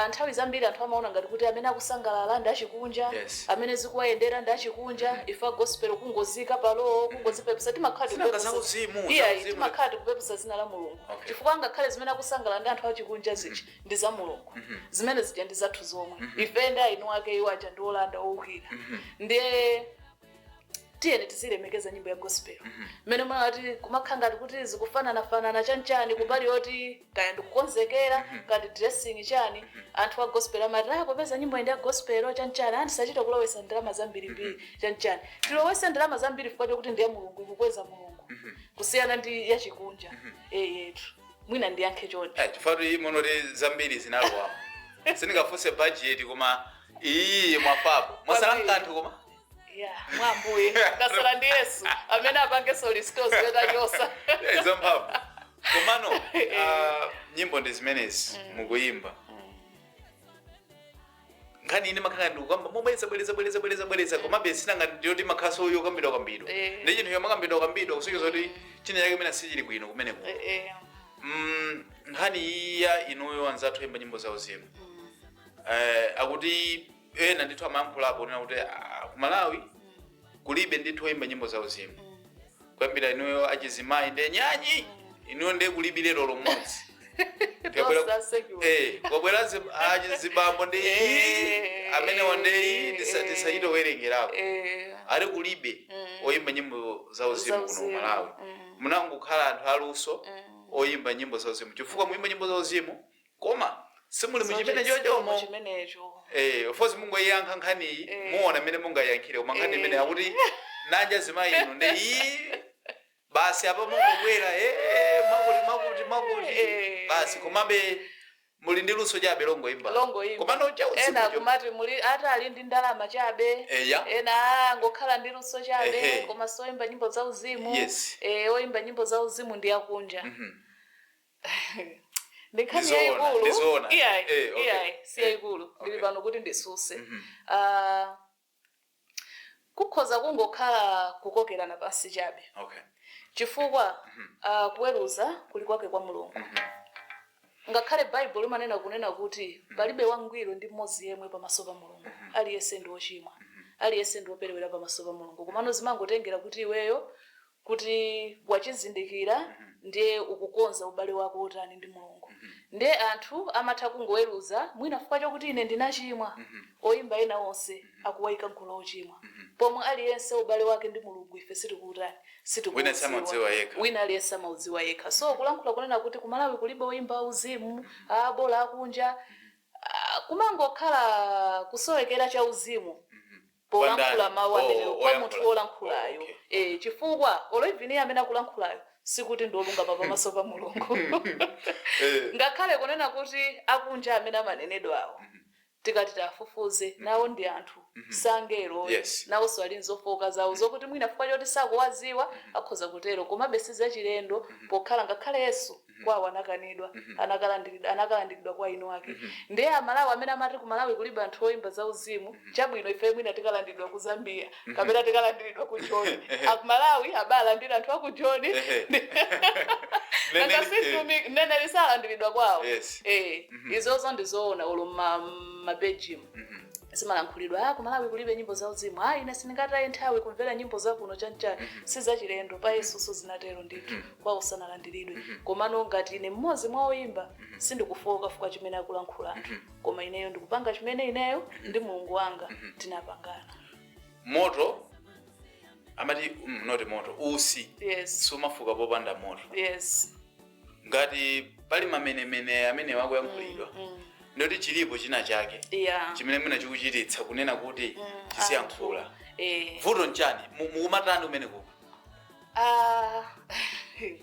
S4: nthawi zambiri anthu amaona ngati kuti amene akusangalala ndi achikunja,
S3: Yes.
S4: amene zikuwayendera ndi achikunja, ife a gospel kungozika palowo, kungozipepesa, timakhala
S3: Sinanga
S4: tikupepesa-
S3: zauzimu,
S4: Iya,
S3: zauzimu.
S4: timakhala tikupepesa dzina la Mulungu,
S3: Okay.
S4: chifukwa ngakhale zimene akusangalala ndi anthu achikunja zija ndi za Mulungu, zimene zija ndi zathu zomwe. Ife ndi ainu ake, iwo aja ndi olanda owukira. Ndiye tiyeni tizilemekeza nyimbo ya gospel. Mmene mwati kumakhala ngati kuti zikufananafanana chanchani, kumbali yoti kaya ndikukonzekera, kaya ndi dressing chani, anthu a gospel amati ah, popeza nyimbo iyi ndi ya gospel chanchani, andisachita kulowesa ndalama zambirimbiri chanchani. Tilowese ndalama zambiri chifukwa chokuti ndi ya Mulungu, ikukweza Mulungu, kusiyana ndi yachikunja. Yetu mwina ndiyankhe choncho.
S3: Eh, chifukwa munoti zambiri zinalowa, sindingafunse budget, koma iyi mwafapo mwasala
S4: Kwambiri.
S3: mkanthu koma.
S4: Ya, mwambuye ndasala ndi Yesu amene apange solistos wetachosa.
S3: Eh, zamphamvu. Komano nyimbo ndi zimenezi mukuyimba, nkhani ine makhala ndikukamba mobwereza bwereza bwereza bwereza bwereza, komabe sinanga ndiyoti makhaso yokambidwa kambidwa
S4: Eh.
S3: ndi chinthu yomakambidwa kambidwa, kusonyeza kuti china chake imene sichili bwino kumeneko. Nkhani iya inuyo anzathu imba nyimbo za uzimu, akuti ena ndithu amayankhulapo kunena kuti ku Malawi kulibe ndithu oyimba nyimbo za uzimu, kuyambira inuyo achizimayi ndi nyanyi, inuyo ndiye kulibe lero lomodzi.
S4: Tosa secular.
S3: Kwabwera zibambo ndi amenewa ndi tisachitowerengerako. Ali kulibe oyimba nyimbo za uzimu kuno
S4: Zauzimu,
S3: Malawi. Munangokhala anthu aluso oyimba nyimbo za uzimu, chifukwa muyimba nyimbo za uzimu koma simuli muchimene chochomo.
S4: Chimenecho.
S3: Of course mungoyiyankha nkhaniyi, muona mmene mungayiyankhire, koma nkhani imene akuti nanja zimayi inu ndi iyi basi, apa mungobwera makuti makuti makuti basi, komabe muli ndi luso chabe longoyimba.
S4: Longoyimba.
S3: Komano cha
S4: Ena
S3: uzimu
S4: kumati muli ati ali ndi ndalama chabe.
S3: Eya.
S4: Ena angokhala ndi luso chabe, koma soyimba nyimbo za uzimu. Oyimba nyimbo za uzimu ndi akunja. Ndi nkhani
S3: Ndizoona,
S4: yayikulu.
S3: ndizoona.
S4: Iyayi,
S3: Okay.
S4: iyayi, si yayikulu. Ndili pano kuti ndisuse. Ah, kukhoza kungokhala kukokerana pansi chabe, chifukwa kuweruza kuli kwake kwa Mulungu. Ngakhale Baibulo imanena kunena kuti palibe wangwiro ndi mmodzi yemwe pamaso pa Mulungu, aliyense ndi wochimwa, aliyense ndi woperewera pamaso pa Mulungu. Komano zimangotengera kuti iweyo kuti wachizindikira, ndiye ukukonza ubale wako utani ndi Mulungu. Ndiye anthu amatha kungoweruza mwina chifukwa chokuti ine ndinachimwa, oyimba ena onse akuwayika mkulu ochimwa, pomwe aliyense ubale wake ndi Mulungu ife sitikutani,
S3: Wina samaudziwa yekha.
S4: Wina aliyense amaudziwa yekha. So kulankhula kunena kuti kumalawi kulibe oyimba auzimu, abola akunja, kumangokhala kusowekera cha uzimu polankhula
S3: Kwa ndani?
S4: mawu amenewo, kwa
S3: Oyankhula.
S4: munthu wolankhulayo.
S3: Oh, okay.
S4: Chifukwa oloivini amene akulankhulayo sikuti ndi olungama pamaso pa Mulungu. Ngakhale kunena kuti akunja amene amanenedwawo, tikati tafufuze, nawo ndi anthu, sangelo. Nawonso ali nzofoka zawo zokuti mwina chifukwa choti sakuwaziwa akhoza kutero, komabe sizachilendo pokhala ngakhale Yesu kwawo anakanidwa, anakalandiridwa kwa inu ake. Ndiye Amalawi amene amati ku Malawi kulibe anthu oyimba za uzimu, chabwino, ife mwina tikalandiridwa ku Zambia kapena tikalandiridwa ku Joni, akumalawi abalandira anthu aku Joni. Nene lisalandiridwa kwawo. Izozo ndizoona, ulo mabelgium zimalankhulidwa, kumalawi kulibe nyimbo za uzimu, ine sindingataye nthawi kumvera nyimbo zakuno chanchani. Sizachilendo, pa Yesuso zinatero ndithu, kwawo sanalandiridwe. Komano ngati ine mmodzi mwa oyimba, sindikufoka fuka chimene akulankhula anthu, koma ineyo ndikupanga chimene ineyo ndi Mulungu wanga tinapangana.
S3: Moto amati noti moto usi sumafuka popanda moto. Ngati pali mamenemene amene wakuyankhulidwa, ndoti chilipo china chake chimene mwina chikuchititsa kunena kuti chisiyankhula. Vuto nchani? Mukumatani umeneko?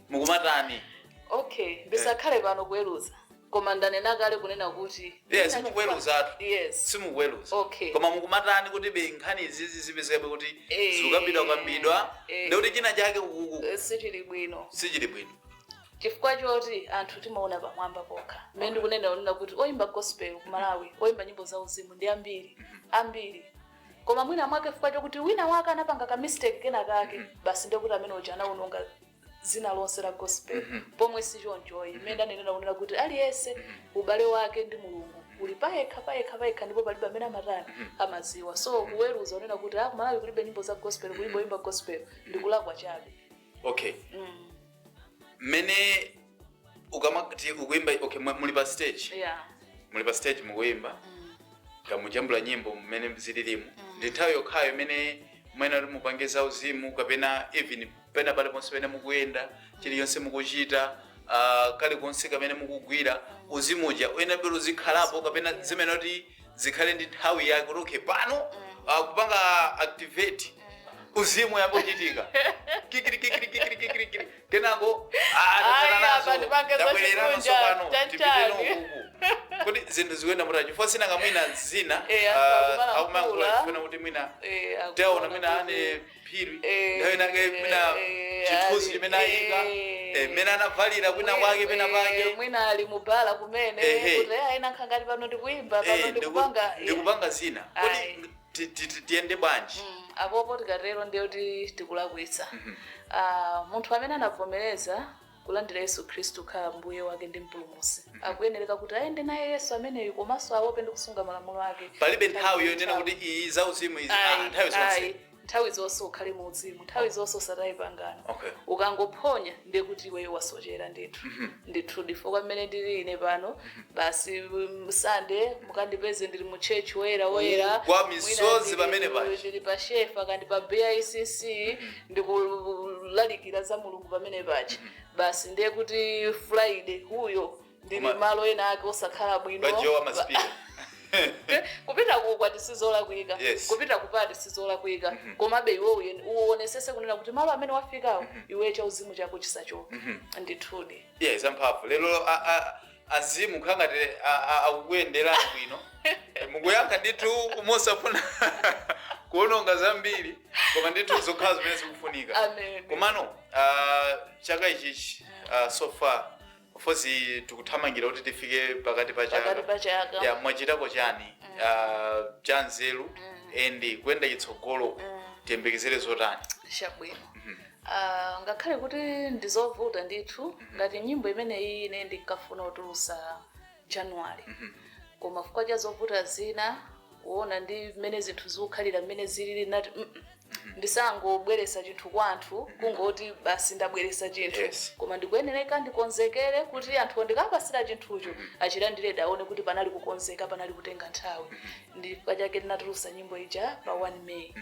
S3: Mukumatani?
S4: Okay, ndisakhale pano kuweruza, koma ndanena kale kunena kuti
S3: Yeah, simukuweruzatu.
S4: Yes.
S3: Simukuweruza.
S4: Okay.
S3: Koma mukumatani kuti be nkhani izizi zipezekabe kuti zikukambidwa kambidwa, ndikuti china chake kuku
S4: Sichili bwino.
S3: Sichili bwino.
S4: Chifukwa choti anthu timaona pamwamba pokha. Mmene ndikunena unena kuti oyimba gospel ku Malawi, oyimba nyimbo za uzimu ndi ambiri ambiri, koma mwina mwake chifukwa chokuti wina wake anapanga ka mistake kena kake, basi ndikuti amene uja anawononga zina lonse la gospel, pomwe si chonchoyi. Mmene ndanenera kunena kuti aliyense ubale wake ndi Mulungu uli payekha payekha payekha, ndipo palibe amene amatani, amaziwa. So kuweruza unena kuti ah, kumalawi kulibe nyimbo za gospel, kulibe oyimba gospel, ndikulakwa chabe.
S3: Okay, mmene ukamati ukuimba, okay, muli pa stage, muli pa stage mukuyimba, ngamujambula nyimbo mmene zililimu, ndi nthawi yokhayo imene mwene kuti mupange za uzimu, kapena even pena paliponse pene mukuyenda, chiliyonse mukuchita, kalikonse kamene mukugwira, uzimuja uyenera uzikhalapo, kapena zimene kuti zikhale ndi nthawi yake kuti okay, pano kupanga activate uzimu yambo kuchitika kikiri kikiri kikiri kikiri kikiri, kenako
S4: Ayi, apa ndipange
S3: tabwererano
S4: zachikunja,
S3: sopano tipite
S4: chanchani.
S3: nokuku kuti zinthu zikuyenda mutani, chifukwa sina kamwina zina
S4: Anthu akumalankhula.
S3: akumayankhula chifuna kuti mwina taona mwina ane phiri nthawi inake mwina chithunzi chimene ayika, mmene anavalira kwina kwake pena pake.
S4: Mwina ali mubala kumene kuti ayi, nkhangati pano ndikuimba, pano ndikupanga
S3: ndikupanga zina.
S4: Ayi.
S3: Kodi tiyende bwanji?
S4: Apopo tikatero ndiye kuti tikulakwitsa. Munthu amene anavomereza kulandira Yesu Khristu kukhala mbuye wake ndi mpulumutsi akuyenereka kuti ayende naye Yesu ameneyu, komanso aope ndi kusunga malamulo ake.
S3: Palibe nthawi yonena kuti iyi zauzimu izi,
S4: Ayi,
S3: nthawi zonse.
S4: ayi. Nthawi zonse ukhale mu uzimu, nthawi zonse usataye pangano. Ukangophonya ndiye kuti iweyo wasochera ndithu ndithu. Ndifukwa mmene ndili ine pano basi, Sunday mukandipeze ndili mu church woyera woyera.
S3: Kwa misozi.
S4: Mwina ndili
S3: Pamene paja.
S4: Ndili pa Shefa kandi pa BICC ndikulalikira za Mulungu pamene paja basi. Ndiye kuti Friday huyo ndili malo ena ake osakhala bwino.
S3: Bajowa masipika.
S4: Kupita kukwati sizolakwika. Kupita kupati sizolakwika, komabe iwe uonesese kunena kuti malo amene wafikawo iwe chauzimu chako chisachoke ndithudi.
S3: Yeah, zamphamvu. Lero azimu khangati akukuyenderani bwino. Mukuyankha ndithu mosafuna kuononga zambiri, koma ndithu zokhala zimene zikufunika.
S4: Amen.
S3: Komano chaka ichichi, so far, of course tikuthamangira kuti tifike pakati pa
S4: Pakati
S3: chaka.
S4: pa chaka.
S3: Ya, mwachitako chani cha nzeru and kuyenda chitsogolo tiyembekezere zotani?
S4: Chabwino. Ngakhale kuti ndizovuta ndithu, ngati nyimbo imeneyi ine ndinkafuna kutulusa January, koma chifukwa cha zovuta zina, kuona ndi mmene zinthu zikukhalira mmene zilili, nati ndisangobweresa chinthu kwa anthu kungoti basi ndabweresa chinthu. Koma ndikuyenereka ndikonzekere kuti anthu ndikapasira chinthucho achilandire, aone kuti panali kukonzeka, panali kutenga nthawi. Ndifukwa chake ndinatulusa nyimbo ija pa 1 May.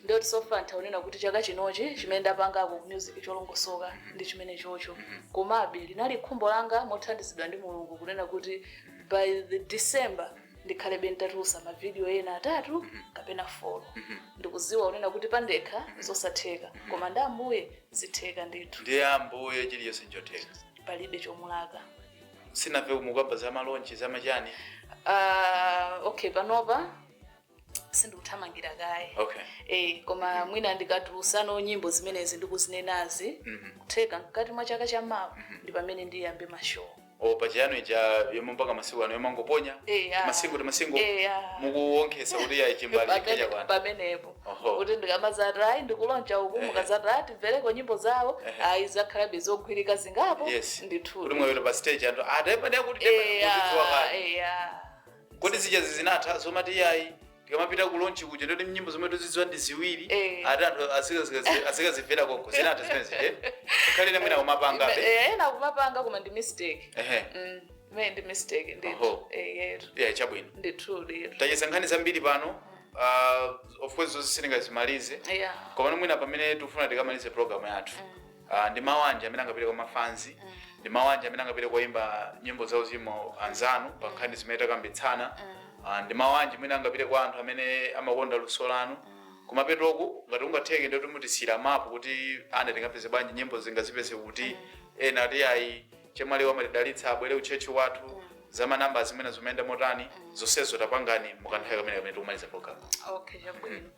S4: Ndiyoti so far ntaonena kuti chaka chinochi chimene ndapangako ku music cholongosoka ndi chimene chocho. Komabe linali khumbo langa mothandizidwa ndi Mulungu kunena kuti by the December ndikhalebe nditatulusa mavidiyo ena atatu kapena 4. Ndikuziwa kunena kuti pandekha zosatheka, koma ndi Ambuye zitheka ndithu.
S3: Ndi Ambuye chiliyonse nchotheka.
S4: Palibe chomulaka.
S3: Sinamve mukamba za ma launch, zamachani.
S4: Okay, panopa sindikuthamangira kaye. Koma mwina ndikatulusano nyimbo zimenezi ndikuzinenazi, kutheka mkati mwa chaka chamawa ndi pamene ndiyambe ma show.
S3: O, pachiyano ija yomwe mpaka masiku ano yomangoponya masiku ti masiku mukuwonkhesa kuti ya chimbali chakwana.
S4: Pamenepo.
S3: Oho.
S4: Kuti ndikamazati ayi, ndikulonja uku, mukazati ayi, timvereko nyimbo zawo, ayi, zakhalabe zogwirika zingapo. Ndithu.
S3: Kuti mwayera pa stage anthu atepade kuti muzidziwa kale. Kodi zija zinatha zomati yayi, tikamapita ku launch kuja ndoti nyimbo zomwe tizidziwa ndi ziwiri, ati anthu azikazimvera konko? Zinatha zimene zije, khalire mwina kumapangabe.
S4: Ena kumapanga, koma ndi mistake. Imene ndi mistake ndithu. Yetu.
S3: Yeah, chabwino.
S4: Ndithu ndithu.
S3: Tacheza nkhani zambiri pano, of course zonse sitingazimalize, koma mwina pamene tikufuna tikamalize program yathu, ndi mawu anji amene angapite kwa mafanzi, ndi mawu anji amene angapite koimba nyimbo zauzimu anzanu pa nkhani zimene takambitsana, ndi mawu anji amene angapite kwa anthu amene amakonda luso lanu? Kumapetoku ngati ungatheke ndoti mutisiyira mapu kuti ane tingapeze bwanji nyimbo, zingazipeze kuti ena ati ayi, chemwali wamatidalitsa abwere uchechi wathu, za manamba zimene zimayenda motani, zonsezo tapangani mukanthawi kamene kamene tikumaliza program.
S4: Okay, chabwino.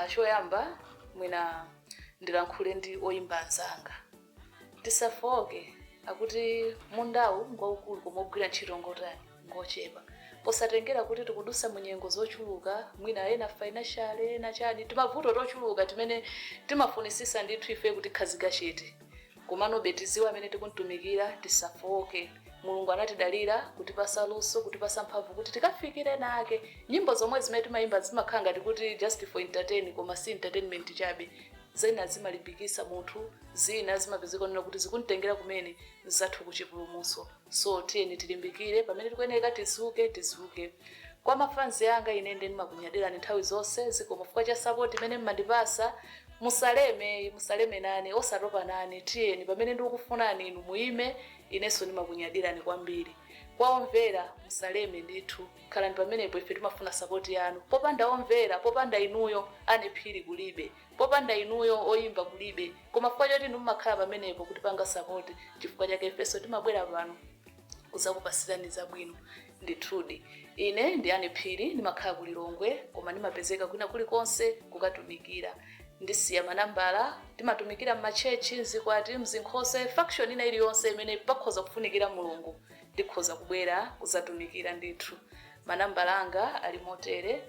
S4: Choyamba mwina ndilankhule ndi oyimba anzanga. Tisafoke, akuti mundawu ngwaukulu koma ogwira ntchito ngotani? Ngochepa. Posatengera kuti tikudusa mu nyengo zochuluka, mwina ena financial, ena chani, timavuto tochuluka timene timafunisisa ndithu ife kuti khazika chete, komanobe tiziwe amene tikuntumikira. Tisafoke. Mulungu anatidalira kutipasa luso, kutipasa mphamvu kuti tikafikire nake. Nyimbo zomwe zimene timayimba zimakhala ngati kuti just for entertain, koma si entertainment chabe. Zina zimalimbikisa munthu, zina zimapezeka nena kuti zikumtengera kumene zathu kuchipulumutso. So tiyeni tilimbikire pamene tikuyeneka, tizuke, tizuke. Kwa mafanzi anga, ine ndi ndimakunyadirani nthawi zonse, zikomo chifukwa cha support imene mmandipasa. Musaleme, musaleme nane, osatopa nane. Tiyeni, pamene ndikukufunani inu muime, inenso ndimakunyadirani kwambiri. Kwa omvera, musaleme ndithu, khalani pamenepo. Ife timafuna support yanu. Popanda omvera, popanda inuyo, anephiri kulibe. Popanda inuyo, oyimba kulibe. Koma chifukwa choti inu mmakhala pamenepo kutipanga support, chifukwa chake ifenso timabwera pano kuzakupasirani zabwino ndithudi. Ine ndi Anephiri, ndimakhala ku Lilongwe, koma ndimapezeka kwina kulikonse kukatumikira. Ndisiya manambala. Timatumikira m'machechi, mzikwati, mzinkhoswe, function ina iliyonse imene pakhoza kufunikira Mulungu, ndikhoza kubwera kuzatumikira ndithu. Manambala anga ali motere: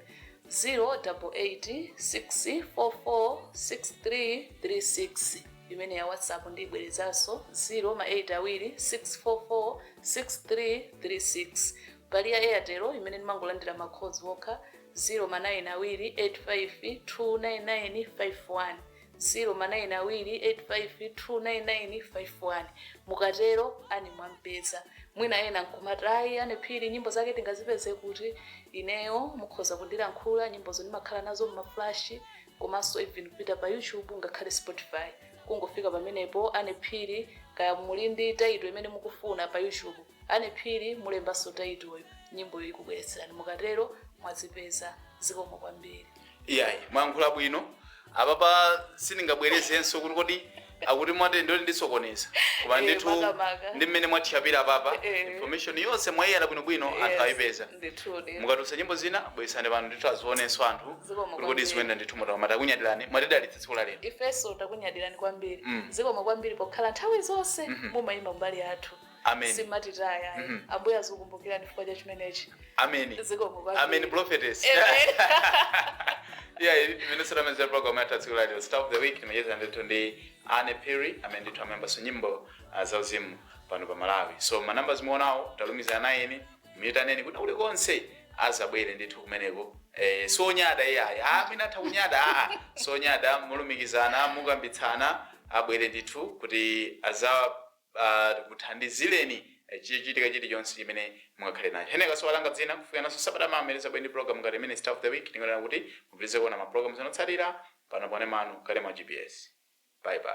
S4: 0886446336, imene ya WhatsApp. Ndiyibwerezanso: 0 ma 8 awiri 644 6336. Pali ya Airtel imene ndimangolandira ma calls okha. 0 manayina awiri 85 299 51, 0 manayina awiri 85 299 51. Mukatero ani mwampeza. Mwina ena nkumati, "Ayi, Anne Phiri nyimbo zake tingazipeze kuti?" Ineyo mukhoza kundilankhula, nyimbozo ndimakhala nazo mma flash, komanso even kupita pa YouTube ngakhale Spotify, kungofika pamenepo Anne Phiri. Kaya muli ndi title imene mukufuna pa YouTube, Anne Phiri, mulembanso title, nyimbo ikubweretserani. Mukatero mwazipeza. Zikomo kwambiri.
S3: Iyayi, mwayankhula bwino. Apapa sindingabwerezenso kuti kodi akuti mwati ndoti ndisokoneza, koma ndithu
S4: Makamaka.
S3: ndi mmene mwatchapira apapa, information yonse mwayiyala bwinobwino, anthu ayipeza.
S4: Ndithudi.
S3: Mukatulutsa nyimbo zina, bweresani pano ndithu, azionenso anthu
S4: Zikomo
S3: kuti kodi
S4: kwambiri.
S3: zikuyenda ndithu motani. Takunyadirani, mwatidalitsa tsiku la lero.
S4: Ifenso takunyadirani kwambiri. Zikomo kwambiri pokhala nthawi zonse mumayima mbali yathu.
S3: Amen.
S4: Simatitaya. Ambuye azikukumbukirani chifukwa cha chimenechi.
S3: Ameni.
S4: Zikomo kwambiri.
S3: Amen, prophetess.
S4: Amen.
S3: Yeah, imene sitamenzera program yathu tsiku la lero, Star of the Week. Timacheza ndithu ndi Anne Phiri amene ndithu amayimbanso nyimbo zauzimu pano pa Malawi. So manamba zimuonawo, talumizana nayeni, muyitaneni kuti kulikonse azabwere ndithu kumeneko. Sonyada iyayi, amene atha kunyada, aa, sonyada, mulumikizana, mukambitsana, abwere ndithu kuti aza kuthandizireni chichitika chilichonse chimene mungakhale nacho. Heneka so dzina kufika naso sabata mawa zabwere ndi program ngati imene, Star of the Week. Tingonena kuti mupitirize kuona ma programs anotsatira pano pone manu kale mwa GPS. Bye bye.